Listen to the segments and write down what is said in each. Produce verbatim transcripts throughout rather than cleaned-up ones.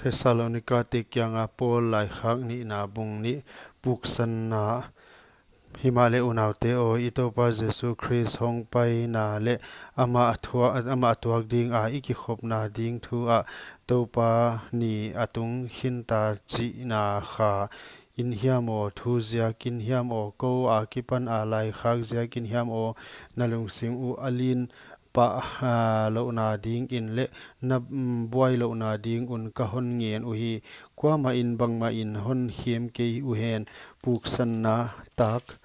Thessalonika te kianga Paul laikhak nihna bung nih. Puksanna. Himahleh unaute aw, i Toupa Jesu Khrist hongpaina leh amah a thua-, amah a tuak dinga i kikhopna ding thu ah Toupa ni a tung khinta chihna kha in hiam aw, thu ziakin hiam aw, kou a kipan a laikhak ziakin hiam aw, na lungsim uh a lin pah, ah, louhna dingin leh na, mm, buai louhna ding un ka hon ngen uhi. Kuamah in bangmah in hon khem kei uhen. Puksanna tak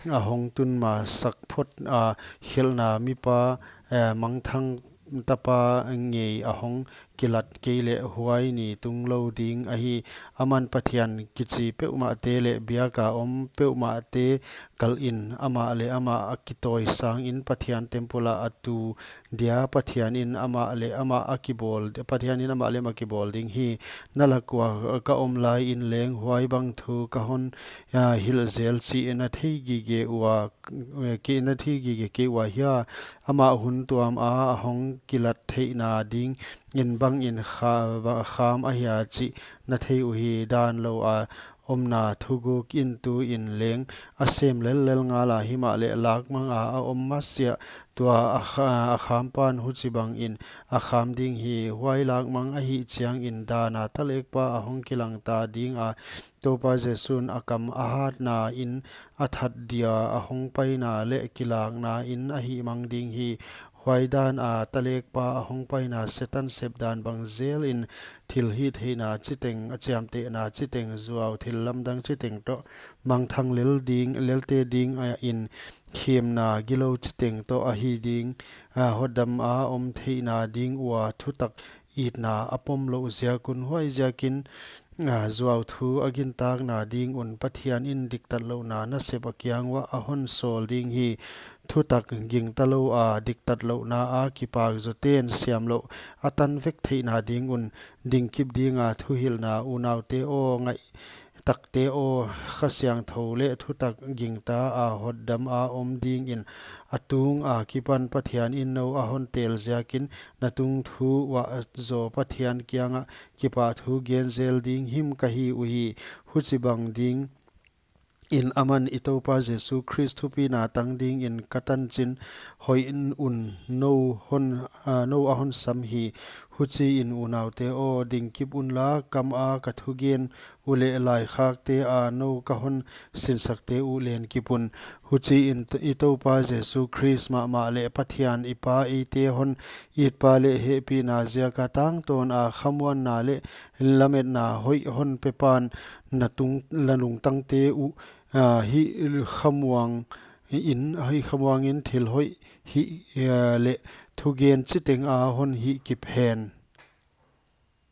a hong tun masak phot a, khelhna mipa, eh, mangthang tapa ngei a hong kilat kei leh huai ni tung lou ding ahi. Aman Pathian kichi peuhmahte leh biaka om peuhmahte kalhin amah leh amah a kitawisangin Pathian temple ah a tu dia, Pathian in amah leh amah a kibawl, Pathian in amah leh amah a kibawl ding hi. Na lak ua ka om laiin leng huai bang thu ka hon, ah, hilh zel chih na thei gige ua, eh, ke na thei gige kei ua hia? Amah hun tuam a hong kilat theihna dingin bangin kha-, ba-, kham ahia chih na thei uhi. Dan lou a omna thuguk in tuin leng a sem lellel ngala, himahleh lakmang a a om masiah tua a kha-, a khampan huchibangin a kham ding hi. Huai lakmang ahih chiangin dan a talekpa a hong kilangta dinga, Toupa Jesu'n a kam a hatna in a that dia a hongpaina leh kilakna in a hihmang ding hi. Huai dan a talekpa a hongpaina Setan sepdan bang zelin thilhihtheihna chiteng, a chiamtehna chiteng, zuau thillamdang chiteng toh, mangthang lel ding, lelte ding a in khemna gilou chiteng toh ahi ding, a, hotdam a om theihna ding ua thutak itna a pom louh ziak un. Huaiziakin, a, zuau thu a gintakna ding un Pathian in diktatlouhna nasep a kiang uah a hon sawl ding hi. Thutak gingta lou a diktatlouhna a kipak zawte'n siamlouh a tan vek theihna ding un dingkip dinga thuhilhna. Unaute aw, ngaihtakte aw, Kha Siangthou leh thutak gingta a hotdam a om dingin a tung a kipan Pathian in nou a hon tel ziakin na tungthu uah zaw Pathian kiangah kipahthu gen zel ding him ka hi uhi. Huchibang dingin aman i Toupa Jesu Khrist thupina tang dingin ka tanchin hoih un nou hon, a, nou a hon sam hi. Huchiin unaute aw, dingkip unla, kam a ka thugen uleh laikhakte a nou ka hon sinsakte uh len kip un. Huchiin t-, i Toupa Jesu Khrist mahmah leh Pathian i Pa, eite hon itpa leh hehpihna ziaka tangtawn a khamuanna leh lametna hoih hon pepan na tung, na lungtangte uh, a, hih khamuang in, hih khamuangin thil hoih hih, a, leh thugen chiteng a hon hihkip hen.